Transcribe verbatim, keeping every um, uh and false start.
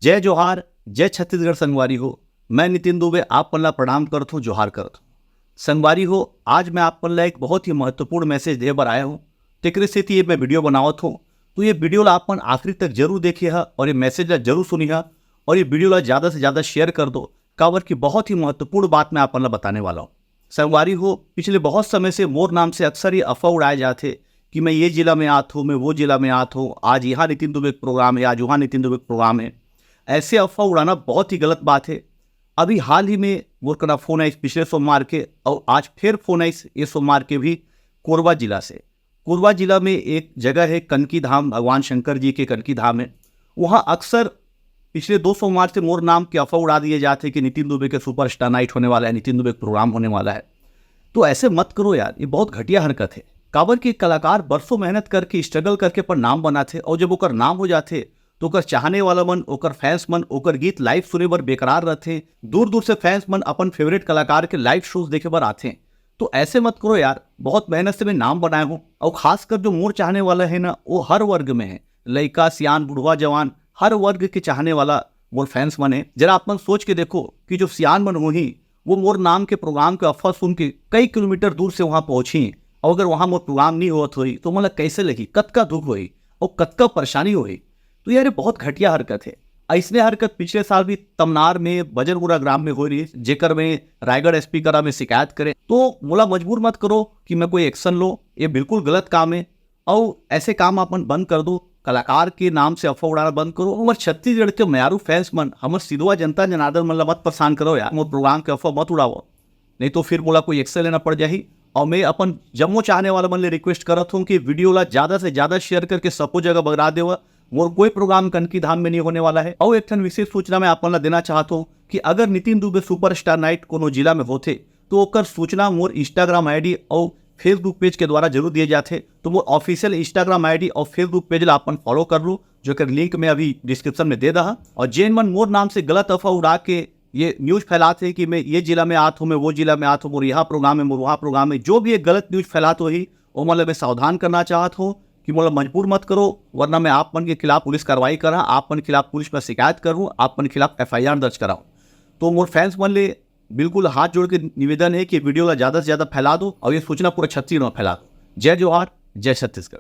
जय जोहार, जय छत्तीसगढ़ संगवारी हो। मैं नितिन दुबे आप मन ला प्रणाम करत हूँ, जोहार करत हूँ। संगवारी हो, आज मैं आप मन ला एक बहुत ही महत्वपूर्ण मैसेज दे बर आया हूँ। तेकरे सेती ये मैं वीडियो बनावत हूँ। तो ये वीडियो ला आप मन आखिरी तक जरूर देखिहा और ये मैसेज ला जरूर सुनिहा और ये वीडियो ला ज़्यादा से ज़्यादा शेयर कर दो, काबर कि बहुत ही महत्वपूर्ण बात मैं आप मन ला बताने वाला हूँ। संगवारी हो, पिछले बहुत समय से मोर नाम से अक्सर ये अफवाह उड़ाए जात हे कि मैं ये जिला में आत हूँ, मैं वो जिला में आत हूँ, आज यहाँ नितिन दुबे के प्रोग्राम है, आज वहाँ नितिन दुबे के प्रोग्राम है। ऐसे अफवाह उड़ाना बहुत ही गलत बात है। अभी हाल ही में मोर करा फोन आइस पिछले सोमवार के, और आज फिर फोन आइस ये सोमवार के भी कोरबा जिला से। कोरबा जिला में एक जगह है कनकी धाम, भगवान शंकर जी के कनकी धाम है। वहाँ अक्सर पिछले दो सोमवार से मोर नाम के अफवाह उड़ा दिए जाते हैं कि नितिन दुबे के सुपरस्टार नाइट होने वाला है, नितिन दुबे के प्रोग्राम होने वाला है। तो ऐसे मत करो यार, ये बहुत घटिया हरकत है। काबर कि कलाकार बरसों मेहनत करके, स्ट्रगल करके अपन नाम बनाथे, और जब ओकर नाम हो जाथे तो ओकर चाहने वाला मन, ओकर फैंस मन ओकर गीत लाइव सुने बर बेकरार रहथे। दूर दूर से फैंस मन अपन फेवरेट कलाकार के लाइव शोज देखे बर आथे। तो ऐसे मत करो यार, बहुत मेहनत से मैं नाम बनाया हूँ, और खासकर जो मोर चाहने वाला है ना, वो हर वर्ग में है, लइका, सियान, बुढ़वा, जवान, हर वर्ग के चाहने वाला मोर फैंस मन है। जरा आप मन सोच के देखो कि जो सियान मन होही, वो मोर नाम के प्रोग्राम के अफवाह सुन के कई किलोमीटर दूर से वहाँ पहुँची, और अगर वहाँ मोर प्रोग्राम नहीं होत होही तो मोला कैसे लगी, कतका दुख होही और कतका परेशानी होही। तो यार, ये बहुत घटिया हरकत है। अइसने हरकत पिछले साल भी तमनार में बजरपुरा ग्राम में हो रही, जेकर में रायगढ़ एसपी करा में शिकायत करे। तो मोला मजबूर मत करो कि मैं कोई एक्शन लो, ये बिल्कुल गलत काम है। और ऐसे काम अपन बंद कर दो, कलाकार के नाम से अफवाह उड़ाना बंद करो। हमर छत्तीसगढ़ के मयारू फैंस मन, हमर सिधवा जनता जनार्दन मन ला मत परेशान करो यार, मोर प्रोग्राम के अफवाह मत उड़ाओ, नहीं तो फिर मोला कोई एक्शन लेना पड़ जाही। और मैं अपन जम्मो चाहने वाला मन ले रिक्वेस्ट करत हूँ कि वीडियो ला ज्यादा से ज्यादा शेयर करके सबो जगह बगरा देवा। मोर कोई प्रोग्राम कनकी धाम में नहीं होने वाला है। और एक ठन विशेष सूचना मैं आप मन ला देना चाहत हूँ कि अगर नितिन दुबे सुपरस्टार नाइट कोनो जिला में होथे, तो ओकर सूचना मोर Instagram ID और Facebook पेज के द्वारा जरूर दिए जाथे। तो मोर ऑफिशियल Instagram ID और Facebook पेज ला अपन फॉलो कर लू, जो कर लिंक मैं अभी डिस्क्रिप्शन में दे दहा। और जेन मन मोर नाम से गलत अफवाह उड़ा के ये न्यूज फैलात हे कि मैं ये जिला में आत हूँ, मैं वो जिला में आत हूँ, मोर यहाँ प्रोग्राम है, मोर वहाँ प्रोग्राम है, जो भी ये गलत न्यूज फैलात होही, वो मतलब मैं सावधान करना चाहत हूँ कि मोला मजबूर मत करो, वरना मैं आप मन के खिलाफ पुलिस कार्रवाई करा, आप मन के खिलाफ पुलिस में शिकायत करूँ, आप मन के खिलाफ FIR दर्ज कराऊँ। तो मोर फैंस मन ले बिल्कुल हाथ जोड़ के निवेदन है कि वीडियो ला ज्यादा से ज्यादा फैला दो और ये सूचना पूरा छत्तीसगढ़ में फैला दो। जय जोहार, जय छत्तीसगढ़।